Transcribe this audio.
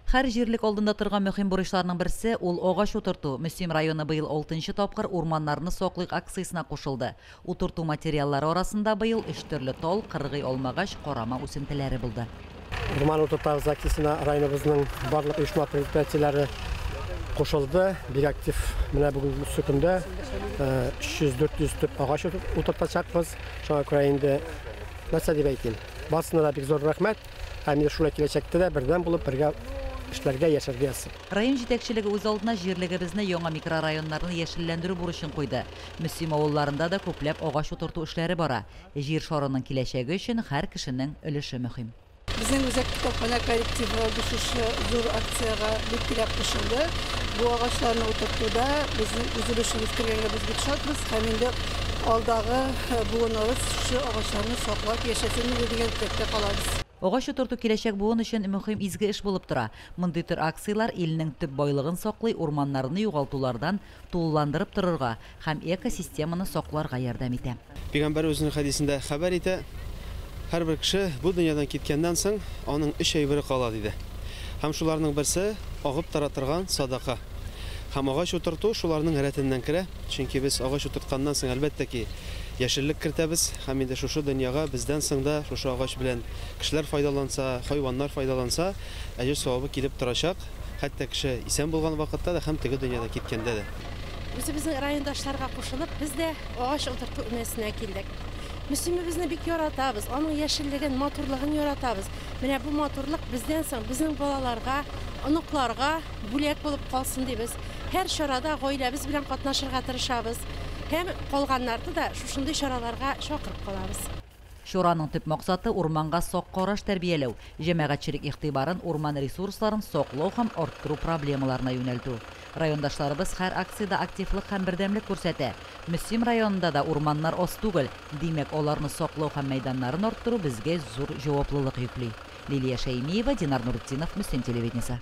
Һәр җирлек алдында торган мөһим бурычларның берсе – ул агач утырту. Мөслим районы быел алтынчы тапкыр «Урманнарны саклыйк» акциясенә кушылды. Утырту материаллары арасында быел өч төрле тал, кыргый алмагач, карама үсентеләре булды. «Урман утыртабыз» акциясенә районыбызның барлык оешма предприятиеләре кушылды. Бик актив менә бүгенге көндә 300-400 төп агач утыртачакбыз. Шуңа күрә инде нәрсә дип әйтим? Барысына да бик зур рәхмәт. Һәм инде шулай киләчәктә дә бердәм булып бергә эшләргә, яшәргә язсын. Район җитәкчелеге үз алдына җирлегебезне, яңа микрорайоннарны яшелләндерү бурычын куйды. Мөслим авылларында да күпләп агач утырту эшләре бара. Җир шарының киләчәге өчен һәр кешенең өлеше мөһим. Безнең үзәк китапханә коллективы бу шушы зур акциягә бик теләп кушылды. Бу агачларны утыртуда безнең үз өлешебез кергәнгә без бик шатбыз һәм инде алдагы буыныбыз шушы агачларны саклап яшәсен иде дигән теләктә калабыз. Агач утырту киләчәк буын өчен мөһим изге эш булып тора. Мондый төр акцияләр илнең төп байлыгын саклый, урманнарны югалтулардан тулыландырып торырга һәм экосистеманы сакларга ярдәм итә. Пәйгамбәр үзенең хәдисендә хәбәр итә, һәрбер кеше бу дөньядан киткәннән соң аның өч әйбере кала диде. Һәм шуларның берсе агып тора торган садака. Һәм агач утырту шуларның рәтеннән керә, чөнки без агач утыртканнан соң әлбәттә ки яшеллек кертәбез һәм инде шушы дөньяга бездән соң да шушы агач белән кешеләр файдаланса, хайваннар файдаланса, әҗер савабы килеп торачак. Хәтта кеше исән булган вакытта да һәм теге дөньядан киткәндә дә. Үзебезнең райондашларга кушылып, без дә агач утырту өмәсенә килдек. Мөслимебезне бик яратабыз, аның яшеллеген, матурлыгын яратабыз. Менә бу матурлык бездән соң безнең балаларга, оныкларга бүләк булып калсын дибез. Һәр чарада гаиләбез белән катнашырга тырышабыз һәм калганнарны да шушындый чараларга чакырып калабыз. Чараның төп максаты урманга сак караш тәрбияләү, җәмәгатьчелек игътибарын урман ресурсларын саклау һәм арттыру проблемаларына юнәлтү. Райондашларыбыз һәр акциядә активлык һәм бердәмлек күрсәтә. Мөслим районында да урманнар аз түгел, димәк, аларны саклау һәм мәйданнарын арттыру безгә зур җаваплылык йөкли. Лилия Шәймиева, Динар Нуртдинов, Мөслим телевидениесе.